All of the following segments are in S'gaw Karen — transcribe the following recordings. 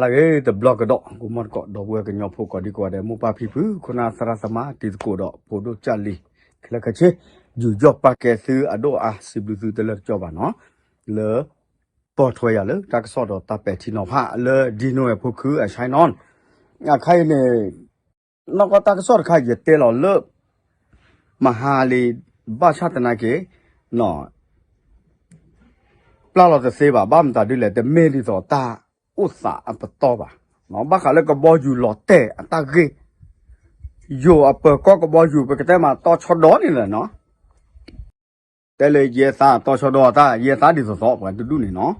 လၢဂ့ၤတဘျီကဒီး ဂီၤမီၢ်တကိး ဒီပုၢ်ဝဲၢ်ကညီဖိကိးဒံကိးဂၤဒဲး မိၢ်ပၢ်ဖံဖု ခိၣ်နၢ်သရၣ်သမါ တံၤသကိးဒီး ဖိဒိၣ်ကၢ်လံၤ ခဲလၢာ်ခဲဆ့ ယူးယီၣ်ပာ်ကဲသုအဒိၣ်အါ စံးဘျုးသုတလၢာ်တကၠီဘၣ်နီၤ လၢ ပိာ်ထွဲယၤလၢတၢ်ကစီၣ်ဒီးတၢ်ပဲာ်ထံနီၤဖးလၢ ဒံနိဝဲၢ်ဖိခု အဆဲနီၣ် အခါအံၤန့ၣ် နီၢ်ကီၢ်တၢ်ကစီၣ်တခါ ယတဲလီၤလၢ မဟါလံ ဘၣ်ဆၣ်သနာ်က့ ပျၢ်လီၤတသ့ဘၣ် ဘၣ်မတၤဒ်လဲၣ် တမ့ၢ်ဒ်သိးတၢ်အိၣ်သးအပတီၢ်ဘၣ်. ဘၣ်ဃးလၢကဘီယူၤလီၤတဲာ်အတၢ်ဂ့ၢ် ယိၤအပၢၤကီၢ်ကဘီယူၤ ပကတဲမးတီၤဆီဒီန့ၣ်လီၤနီၤ တဲလၢယဲသးတီၤဆီဒီတၢ် ယဲသးဒ်သိးသိးပှၤတဒူၣ်န့ၣ်နီၤ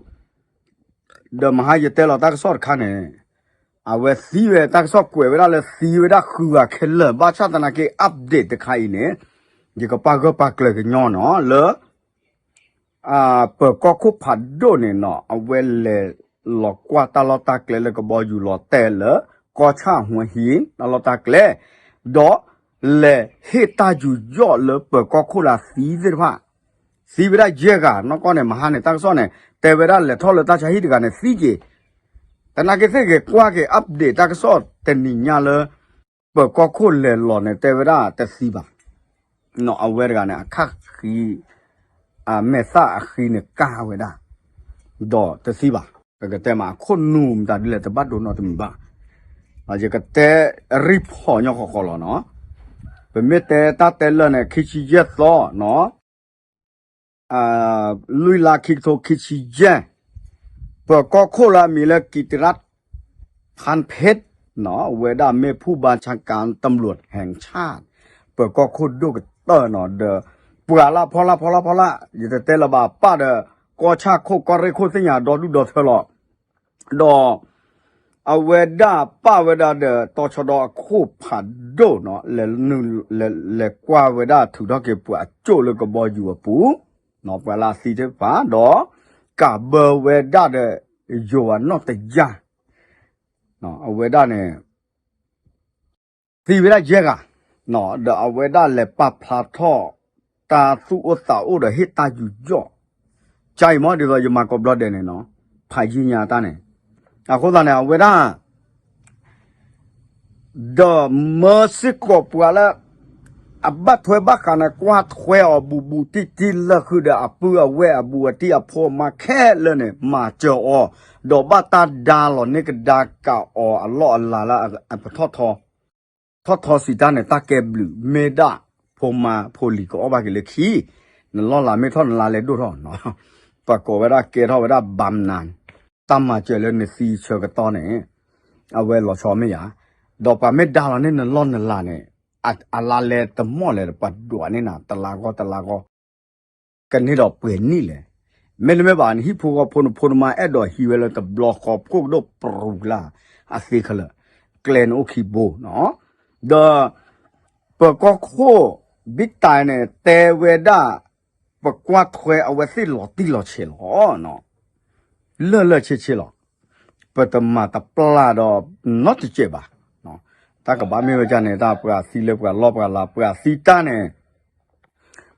ဒီးမဟါယတဲလီၤတၢ်ကစီၣ်တခါန့ၣ် အဝဲသံဝဲတၢ်ကစီၣ်ကွဲးဝဲဒၣ်လၢသံဝဲဒၣ်ဃုဂၤခဲလၢာ် ဘၣ်ဆၣ်သနာ်က့ update တခါအံၤန့ၣ် ယကပာ်ဂၢၢ်ပာ်ကျၢၤကညီနီၤ လၢ ပၢၤကီၢ်ခိၣ်ဖးဒိၣ်န့ၣ်နီၤ အဝဲလဲၤလီၤကွၢ်တၢ်လီၢ်တၢ်ကျဲလၢကဘီယူၤလီၤတဲာ်လၢ ကီၢ်ဆၣ်ဟူဟံၣ် တၢ်လီၢ်တၢ်ကျဲ ဒီးလဲၤဟ့ၣ်တၢ်ယူးယီၣ်လၢပၢၤကီၢ်ခိၣ်လၢသံသ့ၣ်တဖၣ် သံဝဲဒၣ်ယဲၢ်ဂၤ နီၢ်ကီၢ်န့ၣ် မဟါန့ၣ် တၢ်ကစီၣ်န့ၣ် တဲဝဲဒၣ်လဲၤထီၣ်လၢတၢ်ဆါဟံၣ်တဂၤန့ၣ် သံက့ၤ သနာ်က့သ့ၣ်ဂ့ၤကွၢ်က့ၤ update တၢ်ကစီၣ်တနံၤညါလၢ ပၢၤကီၢ်ခိၣ်လဲၤလီၤန့ၣ် တဲဝဲဒၣ်တသံဘၣ်. အဝဲတဂၤန့ၣ် အခၣ်ဃံ အမဲာ်သၣ်အဃံန့ၣ် ကၢ်ဝဲဒၣ် ဒီးတသံဘၣ်. ပကတဲမးအခိၣ်နူာ်မတၤဒ်လဲၣ် တဘၣ်ဒိနီတမံၤဘၣ်. ယကတဲ report ညီဃီဃီလီၤနီၤ. ပမ့ၢ်တဲတၢ်တဲလၢာ်န့ၣ် ခံဆံယဲၢ်သီနီၤ လွံၢ်လါခံကထိခံဆံယဲၢ် ပၢၤကီၢ်ခိၣ်လၢအမံၤလၢ ကံတရၣ် ဖၣ်ဖ့း ဝဲဒၣ်မ့ၢ် ဖူၣ်ဘၣ်ဆၣ်ကၣ် တမျူးဟဲၣ်ဆၣ် ပၢၤကီၢ်ခိၣ်ဒိၣ်ကတၢၢ်နီၤ ဒီး ပှၤလၢဖီလာ်ဖီလာ်ဖီလာ် ယတတဲလၢၤဘၣ် ပၢ်ဒီး ကီၢ်ဆၣ်ခိၣ်ကီၢ်ရ့ၣ်ခိၣ်သ့ၣ်ညါဒီဒူၣ်ဒီထၢလီၤ ဒီး အဝဲဒၣ်ပၢ်ဝဲဒၣ်ဒီး တီၤဆီဒီအခိၣ်ဖးဒိၣ်နီၤ လဲၤကွၢ်ဝဲဒၣ်ထုးထီၣ်က့ၤပှၤအကၠိၣ်လၢကဘီယူၤအပူၤ ပှၤလၢအသံသ့ၣ်တဖၣ် ဒီး ကးဘၢဝဲဒၣ်ဒီး ယိၤအနီၣ်တယၢ် အဝဲဒၣ်န့ၣ် သံဝဲဒၣ်ယဲၢ်ဂၤ ဒီးအဝဲဒၣ်လဲၤပာ်ဖျါထီၣ် တၢ်သူၣ်အိၣ်သးအိၣ်ဒီးဟ့ၣ်တၢ်ယူးယီၣ် ကါအံၤမ့ၢ်ဒ်သိးယမၤကိးဘျီဒဲးန့ၣ်နီၤ ဖးယံာ်ညါတၢ်န့ၣ် အဃိသတးန့ၣ် အဝဲဒၣ် ဒီးမၢစ့ၢ်ကီးပှၤလၢ အဘၣ်ထွဲဘၣ်ဃးန့ၣ် ကွၢ်ထွဲအီၤဘူးဘူးတံၢ်တံၢ်လၢာ်ဃုာ်ဒီးအပုၢ်အဝဲၢ်အဘူးအတံၢ်အဖိအမါခဲလၢာ်န့ၣ် မၤစၢၤအီၤ ဒီးဘၣ်တၢ်ဒါလီၤန့ၢ်ကဒါကးအီၤအလီၢ်အလၤလၢအပထီၣ်ထီ ထီၣ်ထီစံးတၢ်န့ၣ် တၢ်ကဲဘျုးမ့ၢ်ဒၣ် ဖိမါဖိလံၤကအီၣ်ဘၣ်က့ၤလၢခံ နလီၢ်လၤမ့ၢ်ထီၣ်နလါလဲဒိၣ်ထီၣ်နီၤ ပှၤကိးဝဲဒၣ်ကဲထီၣ်ဝဲဒၣ်ဘၣ်မနၤ တၢ်မၤစၢၤလၢနသံဆၢကတီၢ်န့ၣ် အဝဲလီၤဆီမ့ၢ်ယၤ ဒီးပှၤမ့ၢ်ဒါလီၤန့ၢ်နလီၢ်နလၤန့ၣ် အလါလဲတမီၢ်လဲၣ် ပှၤဒွးန့ၢ်နၤ တလါဂီၢ်တလါဂီၢ် ကန့ၢ်ဒီးပှဲၤနံၣ်လဲၣ်. မ့တမ့ၢ်ဘၣ် နဟံၣ်ဖိဃီဖိနဖိနမါအဲၣ်ဒိးဟံးဝဲလၢတဘျီဃီဖှိၣ်ကဒိၣ်ပြူၤလၢအသ့ခဲလၢာ် ကျဲနအိၣ်ခံဘိနီၤ ဒီး ပၢၤကီၢ်ခိၣ် ဘံၣ်တၢ်န့ၣ် တဲဝဲဒၣ် ပကွၢ်ထွဲအဝဲသ့ၣ်လီၤတံၢ်လီၤဆဲးလီၤ လၢာ်လၢာ်ဆ့ဆ့လီၤ. ပတမၤတပျၢ်ဒီးနီတစဲးဘၣ်. တၢ်ကဘၣ်မ့ၢ်ဝဲဒၣ်န့ၣ် တၢ်ပှၤသံလၢပှၤလီၢ်ပှၤလၤ ပှၤသံတၢ်န့ၣ်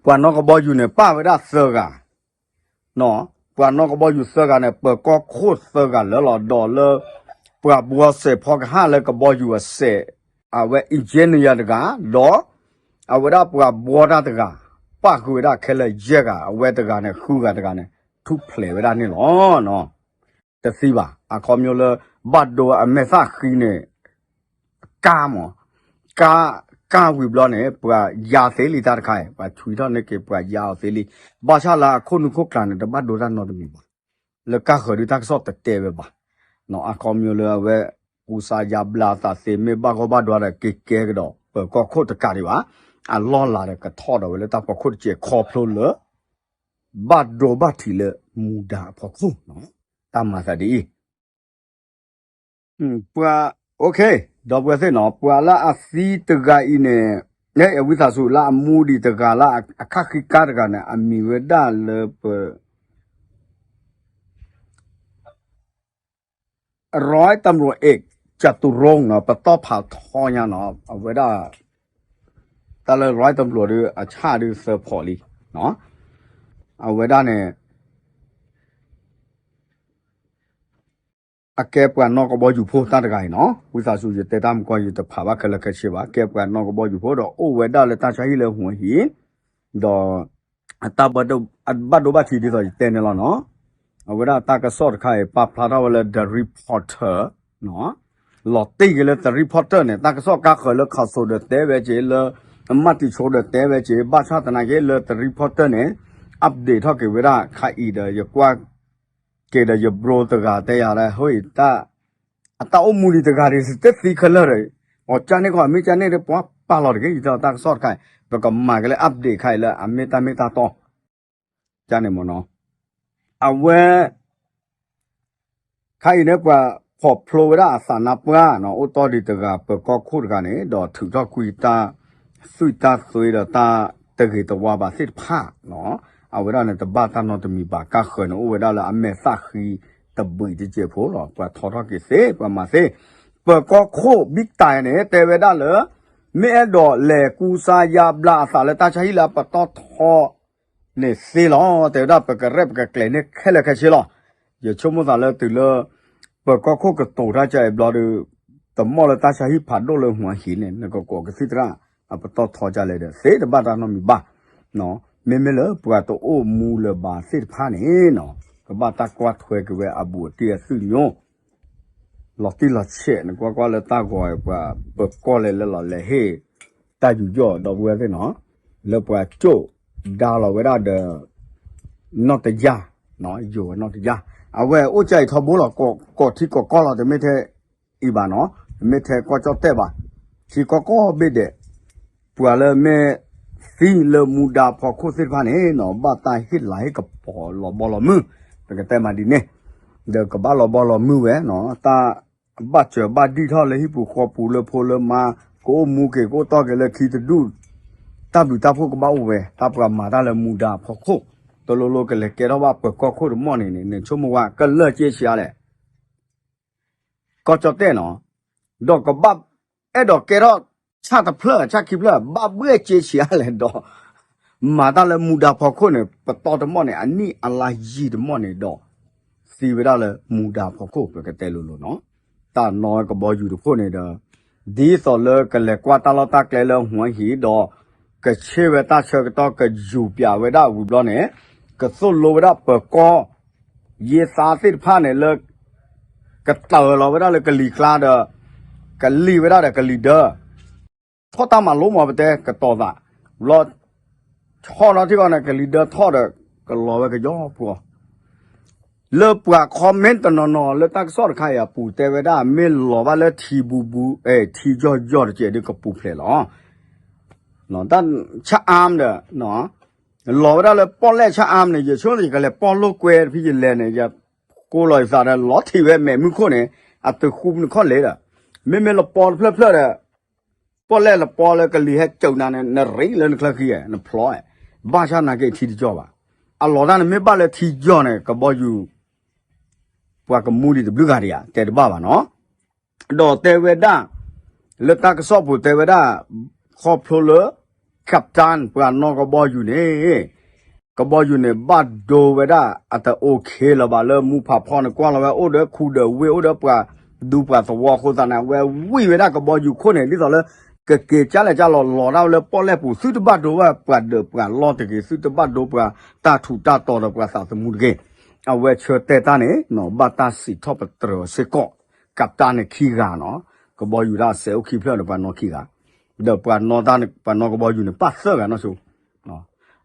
ပှၤနီၢ်ကဘီယူၤန့ၣ် ပၣ်ဝဲဒၣ်သၢဂၤ ပှၤနီၢ်ကဘီယူၤသၢဂၤန့ၣ် ပၢၤကီၢ်ခိၣ်သၢဂၤလၢာ်လီၤ ဒီးလၢ ပှၤဘှီစဲးဖီကဟၣ်လၢကဘီယူၤအစဲး အဝဲ engineer တဂၤ ဒီး အဝဲဒၣ်ပှၤဘှီတၢ်တဂၤ ပၣ်ဃုာ်ဝဲဒၣ်ခဲလၢာ်ယဲၢ်ဂၤ အဝဲတဂၤန့ၣ် ဃုဂၤတဂၤန့ၣ် ထူၣ်ဖျဲးဝဲဒၣ်န့ၣ်လီၤ. တသံဘၣ် အခီပညီလၢ ဘၣ်ဒိအမဲာ်သၣ်ဃံန့ၣ် ကါမး ကါ ကါဝံၤဘျီန့ၣ် ပှၤယါသ့လံတၢ်တခါအံၤ ပှၤဆွံထီၣ်န့ၢ်က့ၤပှၤယါအီၤသ့လံ. ဘၣ်ဆၣ်လၢအခိၣ်နူာ်ခိၣ်ကျါန့ၣ် တဘၣ်ဒိတၢ်နီတမံၤဘၣ်. လၢကါဃၢၤဒုတၢ်ကစီၣ်တတဲဝဲဘၣ်. အခီပညီလၢအဝဲ ကူစါယါဘျါသးသ့ မ့ၢ်ဘၣ်ဂီၢ်ဘၣ်ဒွါဒီးက့ၤကဲကဒီး ပၢၤကီၢ်ခိၣ်တကးဒံးဘၣ်. အလီၢ်လၤဒီးကထီၣ်ဒီးဝဲလၢတၢ်ဖီခိၣ်တကဲးခီဖျိလၢ ဘၣ်ဒိဘၣ်ထံးလၢမူဒါအဖီခိၣ် တၢ်မၤသးဒ်အံၤ ပှၤ ဒီပုၢ်ဝဲၢ်သ့ၣ်နီၤ ပှၤလၢအသံတဂၤအံၤန့ၣ် အဝံသးစူၤလၢအမူဒံးတဂၤလၢအခၣ်ဃံကါတဂၤန့ၣ် အမံၤဝဲဒၣ်လၢပ ร้อยตำรวจเอก จตุรงค์ နီၤ ပတီၢ်ဖးထီညါနီၤ အဝဲဒၣ် တၢ်လၢ ร้อยตำรวจ ဒု အဆၣ်ဒုသၢဖီးလံ အဝဲဒၣ်န့ၣ် အကဲပှၤနီၢ်ကဘီယူၤဖိတၢ်တဂၤအံၤနီၤ, ဝံသးစူၤ ယတဲတၢ်မုၢ်ကီၢ် ယတဖးဘၣ်ခဲလၢာ်ခဲဆ့ဘၣ်, ကဲပှၤနီၢ်ကဘီယူၤဖိဒီးအိၣ်ဝဲဒၣ်လၢတၢ်ဆါဟံၣ်လၢဟူးဟံၣ်, ဒီး အတၢ်ဘၣ်ဒိဘၣ်ထံးဒ်သိးယတဲန့ၣ်လီၤနီၤ, အဝဲဒၣ်တၢ်ကစီၣ်တခါအံၤ ပာ်ဖျါထီၣ်ဝဲလၢ The Reporter နီၤ, လီၤတံၢ်က့ၤလၢ The Reporter န့ၣ် တၢ်ကစီၣ်ကါဃၢၤလၢ ခးစိၤ ဒီးတဲဝဲက့ၤလၢ မၢ်တံၤဆိဒီးတဲဝဲက့ၤ ဘၣ်ဆၣ်သနာ်က့လၢ The Reporter န့ၣ် update ထီၣ်က့ၤဝဲဒၣ်ခါအံၤဒီး ယကွၢ်က့ၤဒီးယ bro တဂၤတဲယၤလၢ ဟိအံၤ အတၢ်အိၣ်မူဒံးတဂၤဒံး တသံခဲလၢာ်ဒီး အီၤကၢ်န့ၢ်ခီ အမ့ၢ်ကၢ်န့ၢ်ဒီး ပှၤပာ်လီၤတက့ၢ် ယတဲအီၤတၢ်ကစီၣ်တခါအံၤ ပကမၤက့ၤလၢ update ခါအံၤလၢအမ့ၢ်တၢ်မ့ၢ်တၢ်တီ ကၢ်န့ၣ်မ့ၢ်နီၤ, အဝဲ ခါအံၤန့ၣ် ပှၤဖီၣ်ဖျိဝဲဒၣ်အသးနါပှၢ်နီၤ အိၣ်တီၢ်ဒံးတဂၤ ပၢၤကီၢ်ခိၣ်တဂၤန့ၣ် ဒီးထုးထီၣ်ကွံာ်တၢ်သွံၣ်တၢ်သွ့ဒီးတၢ်တဂ့ၤတဝါဘၣ်သ့ၣ်တဖၣ်နီၤ, အဝဲဒၣ်န့ၣ် တဘၣ်တၢ်နီတမံၤဘၣ် ကါဃၢၤန့ၣ် အိၣ်ဝဲဒၣ်လၢအမဲာ်သၣ်ဃံတဘှံးတစဲးဖိလီၤ, ပှၤထီထီၣ်က့ၤသ့ ပှၤမၤသ့, ပၢၤကီၢ်ခိၣ် ဘံၣ်တၢ်န့ၣ် တဲဝဲဒၣ်လၢ မ့ၢ်အဲၣ်ဒိးလဲၤကူစါယါဘျါအသးလၢတၢ်ဆါဟံၣ်လၢအပတီၢ်ထီ န့ၣ်သ့လီၤ, တဲဝဲဒၣ်ပကရဲၣ်ပကကျဲၤန့ၢ်ခဲလၢာ်ခဲဆ့လီၤ. ယဆိကမိၣ်သးလၢတုၤလၢ ပၢၤကီၢ်ခိၣ်ကတိၤတၢ်ကါအံၤဘျီဒီး တမီၢ်လၢတၢ်ဆါဟံၣ်ဖးဒိၣ်လၢဟူးဟံၣ်န့ၣ် နကကိးကသံၣ်သရၣ် အပတီၢ်ထီကါလဲၣ်ဒီး သ့တဘၣ်တၢ်နီတမံၤဘၣ်. မ့မ့ၢ်လၢပှၤတအိၣ်မူလၢၤဘၣ်သ့ၣ်တဖၣ်န့ၣ်နီၤ ကဘၣ်တၢ်ကွၢ်ထွဲက့ၤဝဲအဘူးအတံၢ်အသွံၣ်ညိ လီၤတံၢ်လီၤဆဲး နကွၢ်ကွၢ်လၢတၢ်ဂီၤ ပှၤပၢၤကီၢ်လဲၤလၢလီၤလဲၤဟ့ၣ် တၢ်ယူးယီၣ်ဒီပုၢ်ဝဲၢ်သ့ၣ်နီၤ လၢပှၤကၠိၣ်ဒါလီၤဝဲဒၣ်ဒီး နီၢ်တယၢ် ယိၤဝဲနီၢ်တယၢ် အဝဲအိၣ်ကၢ်အံၤထီဘိလီၤ ကိးထံကိးကီၢ်လီၤ တမ့ၢ်ထဲအံၤဘၣ်နီၤ တမ့ၢ်ထဲကီၢ်ကၠီၣ်တဲၣ်ဘၣ် ထံကီၢ်ကိးဘ့ၣ်ဒဲး ပှၤလၢမ့ၢ်သံလၢမူဒါဖီခိၣ်သ့ၣ်တဖၣ်န့ၣ်နီၤ ဘၣ်တၢ်ဟ့ၣ်လၤဟ့ၣ်ကပီၤလီၤဘီလီၤမုၢ် ပကတဲမးဒ်န့ၣ် ဒီးကဘၣ်လီၤဘီလီၤမုၢ်ဝဲနီၤ တၢ်ဘၣ်စၢၤဘၣ်ဒံၣ်ထီၣ်လၢဟံၣ်ပူၤဃီပူၤလၢဖိလၢမါ ကအိၣ်မူက့ၤကအိၣ်တီၢ်က့ၤလၢခံတဒူၣ် တၢ်ဘျုးတၢ်ဖှိၣ်ကဘၣ်အိၣ်ဝဲ တၢ်ပှၤမၤတၢ်လၢမူဒါဖီခိၣ် တလိၤလိၤကလဲၤကဲထီၣ်ဘၣ်ပၢၤကီၢ်ခိၣ်တမီၢ်န့ၣ်န့ၣ် နဆိကမိၣ်ဝဲကလၢာ်က့ဆံးအါလဲၣ် ကီၢ်ကၠီၣ်တဲၣ်နီၤ ဒီးကဘၣ်အဲၣ်ဒိးကဲထီၣ် ဆၣ်တဖျၢၣ်ဆၣ်ခံဖျၢၣ် ဘၣ်ဘှဲၣ်က့ဆံးအါလဲၣ်ဒီး မၤတၢ်လၢမူဒါဖီခိၣ်န့ၣ် ပတီၢ်တမီၢ်န့ၣ် အနံၣ်အလါယံာ်တမီၢ်န့ၣ်ဒီး သံဝဲဒၣ်လၢမူဒါဖီခိၣ် ပကတဲလိၤလိၤနီၤ တၢ်နီၢ်ကဘီယူၤတခိၣ်န့ၣ်ဒီး ဒ်သိးလၢကလဲၤကွၢ်တၢ်လီၢ်တၢ်ကျဲလၢဟူးဟံၣ်ဒီး ကဆ့ဝဲတၢ်ဆၢကတီၢ်ကယူၤပၠးဝဲဒၣ်ဝံၤဘျီန့ၣ် ကသိၣ်လိဝဲဒၣ်ပၢၤကီၢ် ယ့သးသ့ၣ်တဖၣ်န့ၣ်လၢ ကတၢၢ်လီၤဝဲဒၣ်လၢကလံၤကျါဒီး ကလံၤဝဲဒၣ်ဒီးကလံၤဒၢ ထီၣ်တၢ်မၤလိမးပတဲကတီၤသး ဘျီ ထီၣ်နီထံၣ်ဂီၢ်န့ၣ် ကလံၤဒၢထီၣ်ဒီး ကလီၤဝဲကယီပှီၤ လၢပှၤ comment တနီၤနီၤလၢတၢ်ကစီၣ်တခါအံၤအပူၤတဲဝဲဒၣ် မ့ၢ်လီၤဘၣ်လၢထံဘူးဘူး ထံယီၢ်ယီၢ်တကဲးဒ်ကပူၤဖျဲးလီၤ တၢ်ဆၣ်အါမ်ဒီး လီၤဝဲဒၣ်လၢပီၣ်လဲၣ်ဆၣ်အါမ်န့ၣ် ယဆိကမိၣ်ယကလဲၤပီၣ်လိာ်ကွဲတဖဲယလဲၤန့ၣ် ယကိးလီၤယသးဒီး လီၤထံးဝဲမဲာ်မုၢ်ခိၣ်န့ၣ် အသုးဃူနခီၣ်လ့ဒီး မ့မ့ၢ်လပီတဖျၢၣ်ဖျၢၣ်ဒီး ပီၣ်လဲၣ်လပီလၢကလံၤဟဲကၠုာ်နၤန့ၣ် နရ့လၢနချၢဃံ နဖျီ ဘၣ်ဆၣ်နာ်က့ထံတယီၢ်ဘၣ် အလီၤတၢ်န့ၣ်မ့ၢ်ဘၣ်လၢထံယီၢ်န့ၣ် ကဘီယူၤ ပှၤကမူဒံးတဘျုးဂၤဒံးဧါ တဲတဘၣ်ဘၣ်နီၤ ဒီးတဲဝဲဒၣ် လၢတၢ်ကစီၣ်ပူၤတဲဝဲဒၣ် ခီဖျိလၢ captain ပှၤနီၢ်ကဘီယူၤန့ၣ် ကဘီယူၤန့ၣ် ဘၣ်ဒိဝဲဒၣ် အတ OK လၢၤဘၣ်လၢမူဖးဖီန့ၣ် ကွၢ်လီၤဝဲအိၣ်ဒီးခူဒီးဝ့ၢ် အိၣ်ဒီးပှၤဒူပှၤသဝီအဃိသတးန့ၣ် အဝဲဝံၣ်ဝဲဒၣ်ကဘီယူၤခိၣ်န့ၣ် ဒ်သိးလၢ ကက့ၤကၠါလဲၣ်ကၠါလီၤလီၤတၢ်ဝဲလၢပီၣ်လဲၣ်ပူၤ သုတဘၣ်ဒိဝဲပှၤဒၢးပှၤလီၢ်တဂ့ၤ သုတဘၣ်ဒိပှၤတၢ်ထူးတၢ်တီၤဒီးပှၤသးသမူတဂ့ၤ အဝဲဆၢတဲာ်တၢ်န့ၣ် ဘၣ်တၢ်စံးထီၣ်ပတြၢၤစ့ၢ်ကီး ကပတၢ်န့ၣ်ခံဂၤနီၤ ကဘီယူၤဒၣ်စဲးအိၣ်ခံဖျၢၣ်ဒီးပှၤနီၣ်ခံဂၤ ဒီးပှၤနီၣ်တၢ်န့ၣ် ပှၤနီၣ်ကဘီယူၤန့ၣ် ပၣ်သၢဂၤနီၢ်ဆိ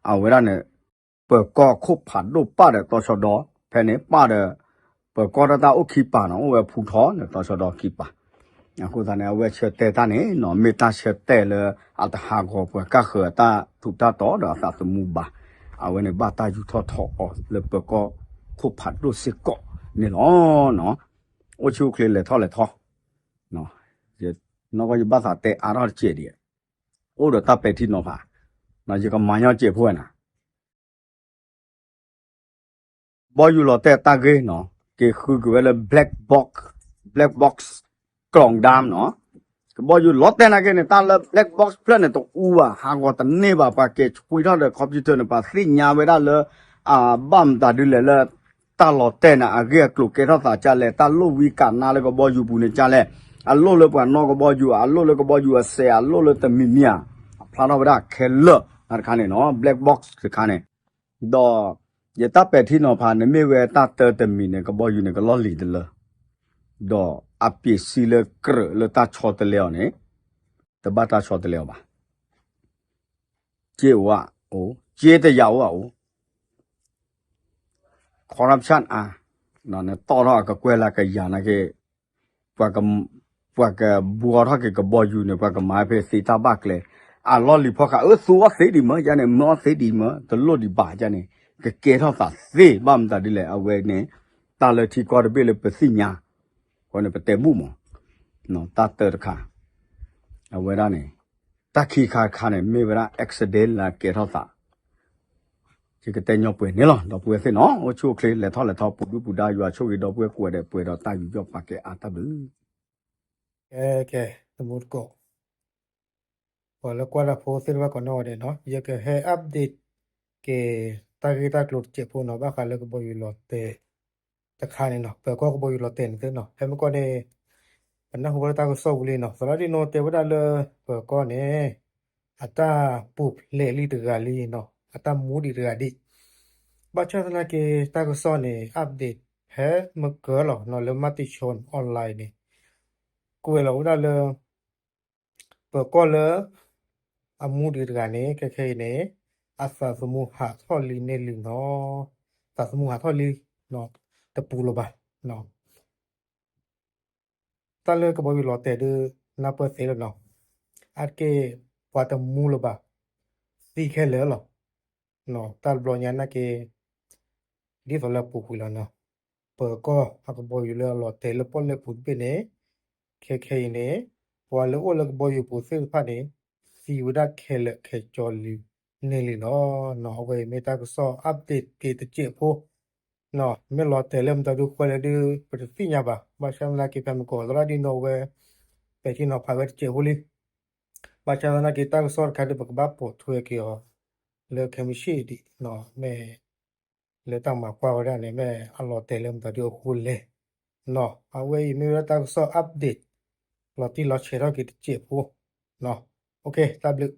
အဝဲဒၣ်န့ၣ် ပၢၤကီၢ်ခိၣ်ဖးဒိၣ်ပၣ်ဒီးတီၤဆီဒီ ဖဲန့ၣ်ပၣ်ဒီး ပၢၤကီၢ်တၢ်တၢ်အိၣ်ခံပၤနီၤ အိၣ်ဝဲဖူထီၣ်န့ၣ် တီၤဆီဒီခံပၤ အဃိသတးန့ၣ် အဝဲဆၢတဲာ်တၢ်န့ၣ်နီၤ မ့ၢ်တၢ်ဆၢတဲာ်လၢအတဟးဂီၤပှၤကၢ်ဃၢၤအတၢ်ထူးတၢ်တီၤဒီးအသးသမူဘၣ် အဝဲန့ၣ်ဘၣ်တၢ်ယူးထီၣ်ထီၣ်အီၤလၢပၢၤကီၢ်ခိၣ်ဖးဒိၣ်စ့ၢ်ကီးန့ၣ်လီၤ. အိၣ်ဆူၣ်အိၣ်ချ့လဲၤထီၣ်လဲၤထီ နီၢ်ကီၢ်ယဘၣ်သးတဲအါထီၣ်တစဲးဒံး အိၣ်ဒီးတၢ်ပဲာ်ထံနီၤဖး ယကမၤညီစဲးဖိဝဲနၤ ဘီယူၤလီၤတဲာ်တၢ်ဂ့ၢ်နီၤ က့ၤဃုက့ၤဝဲလၢ black box, black box ကျီၣ်ဒၢမ်နီၤ ကဘီယူၤလီၤတဲာ်နာ်က့န့ၣ် တၢ်လၢ black box ဖျၢၣ်န့ၣ် တအူဘၣ် ဟးဂီၤတန့ၢ်ဘၣ် ပှၤက့ၤဆွံထီၣ်ဒီး computer န့ၣ် ပှၤသ့ၣ်ညါဝဲဒၣ်လၢ အဘၣ်မတၤဒ်လဲၣ်လၢ တၢ်လီၤတဲာ်န့ၣ် အဂ့ၢ်အကျိၤကဲထီၣ်သးကလဲၣ်, တၢ်လိၣ်ဝံကးနါလၢကဘီယူၤပူၤန့ၣ်ကလဲၣ်, အလိၣ်လၢပှၤနီၢ်ကဘီယူၤ, အလိၣ်လၢကဘီယူၤအစဲး, အလိၣ်လၢတမံၤမံၤဧါ, အဖျါထီၣ်ဝဲဒၣ်ခဲလၢာ်တခါန့ၣ်နီၤ, black box တခါန့ၣ်, ဒီး ယတၢ်ပဲာ်ထံနီၤဖး နမ့ၢ်ဝဲတၢ်တၢတမံၤန့ၣ် ကဘီယူၤန့ၣ် ကလီၢ်လံၤတလၢ, ဒီးအပ့ၤစံလၢကြၢးလၢတၢ်ဆီတလဲအီၤန့ၣ် တဘၣ်တၢ်ဆီတလဲအီၤဘၣ်. ကၠ့အိၣ်ဧါ, အိၣ်, ကၠ့တယာ်အိၣ်ဧါ, အိၣ်, corruption အါ, နတီၢ်ထီၣ်အကကွဲၢ်လၢကယၤနာ်က့, ပှၤကဘှီထီၣ်က့ၤကဘီယူၤန့ၣ် ပှၤကမၤဖဲသ့တၢ်ဘၣ်ကျဲ, အလီၢ်လံၤဖီၣ်ဃာ် အၢ သူအီၣ်သ့ဒံးမၢ်, ယန့ၣ် မ့ၢ်အီၣ်သ့ဒံးမၢ်, တလိၣ်ဒံးဘၣ်ယန့ၣ်, ကကဲထီၣ်သးသ့ ဘၣ်မတၤဒ်လဲၣ်, အဝဲန့ၣ် တၢ်လၢထံကီၢ်တဘ့ၣ်လၢပသ့ၣ်ညါ, အဃိန့ၣ် ပတဲဘူၣ်မး, တၢ်တၢတခါ, အဝဲဒၣ်န့ၣ်, တၢ်ခံခါတခါန့ၣ် မ့ၢ်ဝဲဒၣ် accident လၢအကဲထီၣ်သး ယကတဲညီပှဲၤန့ၣ်လီၤ. ဒီပုၢ်ဝဲၢ်သ့ၣ်နီၤ, အိၣ်ဆူၣ်အိၣ်ချ့ လဲၤထီၣ်လဲၤထီ ပူၤဒုၣ်ပူၤဒါ ယွၤဆိၣ်ဂ့ၤဒီပုၢ်ဝဲၢ်ကိးဂၤဒဲး ပှဲၤဒီးတၢ်ယူးယီၣ်ပာ်ကဲအါတၢ်ဘျုး. ကဲ, တမူတကိး, ပှၤလၢကွၢ်တၢ်ဖိသ့ၣ်တဖၣ်ကိးနီၢ်ဂၤဒဲးနီၤ, ယကဟဲ update က့ၤ တၢ်ဂ့ၢ်တၢ်ကျိၤတစဲးဖိနီၤ, ဘၣ်ဃးလၢကဘီယူၤလီၤတဲာ် တခါန့ၣ်နီၤ, ပၢၤကီၢ်ကဘီယူၤလီၤတဲာ်န့ၣ်သ့နီၤ, ဖဲမုၢ်ကီၢ်န့ၣ် ပနၢ်ဟူဘၣ်လၢတၢ်ကစီၣ်ပူၤလံနီၤ, သရၣ်ဒံၣ်နိတဲဝဲဒၣ်လၢ ပၢၤကီၢ်န့ၣ် အတၢ်ပူၤဖျဲးလံတဂၤလံနီၤ, အတၢ်မူဒံးတဂၤဒံး, ဘၣ်ဆၣ်သနာ်က့ တၢ်ကစီၣ်န့ၣ် update ဖဲမုၢ်ကၢၤလီၤနီၤ, လၢ Matichon online န့ၣ် ကွဲးလီၤဝဲဒၣ်လၢ ပၢၤကီၢ်လၢ အမူဒံးတဂၤန့ၣ် ခဲခဲအံၤန့ၣ် အသးသမူဟးထီၣ်လံန့ၢ်လံနီၤ, သးသမူဟးထီၣ်လံ, တပူၤလၢၤဘၣ်. တၢ်လၢကဘီယူၤလီၤတဲာ်ဒုး နၢ်ပၢၢ်သ့လီၤနီၤ, အါတက့ၢ် ပှၤတမူလၢၤဘၣ်, သံခဲလၢာ်လီၤ. တၢ်တဘျီညါနာ်က့ ဒ်သိးလၢအပူၤကွံာ်လီၤနီၤ, ပၢၤကီၢ်အကဘီယူၤလၢအလီၤတဲာ်လၢပီၣ်လဲၣ်ပူၤတဘ့ၣ်န့ၣ် ခဲခဲအံၤန့ၣ် ပှၤလၢအိၣ်လၢကဘီယူၤပူၤသ့ၣ်တဖၣ်န့ၣ် သံဝဲဒၣ်ခဲလၢာ်ခဲဆ့လံန့ၢ်လံလီၤ. အဝဲအံၤမ့ၢ်တၢ်ကစီၣ် update က့ၤတစဲးဖိ, မ့ၢ်လီၤတဲာ်လၢမတၤဒုးကွဲးလၢဒုး ပတသ့ၣ်ညါဘၣ်. ဘၣ်ဆၣ်သနာ်က့ဖဲမုၢ်ကီၢ် သရၣ်ဒံၣ်နိဝဲ ပဲာ်ထံနီၤဖးဝဲတစဲးဖိလံ. ဘၣ်ဆၣ်သနာ်က့ တၢ်ကစီၣ်တခါဒုး ပကဘၣ်ပိာ်ထွဲက့ၤအီၤ လၢခဲမုၢ်ဆ့ၣ်ဒံး, မ့ၢ် လၢတၢ်မၤကွၢ်ဝဲဒၣ်န့ၣ် မ့ၢ်အလီၤတဲာ်လၢမတၤဒုးအဃိလဲၣ်. အဝဲအံၤမ့ၢ်ဝဲဒၣ်တၢ်ကစီၣ် update လီၤတံၢ်လီၤဆဲးထီၣ်က့ၤတစဲးဖိ. တၢ်ဘျုး.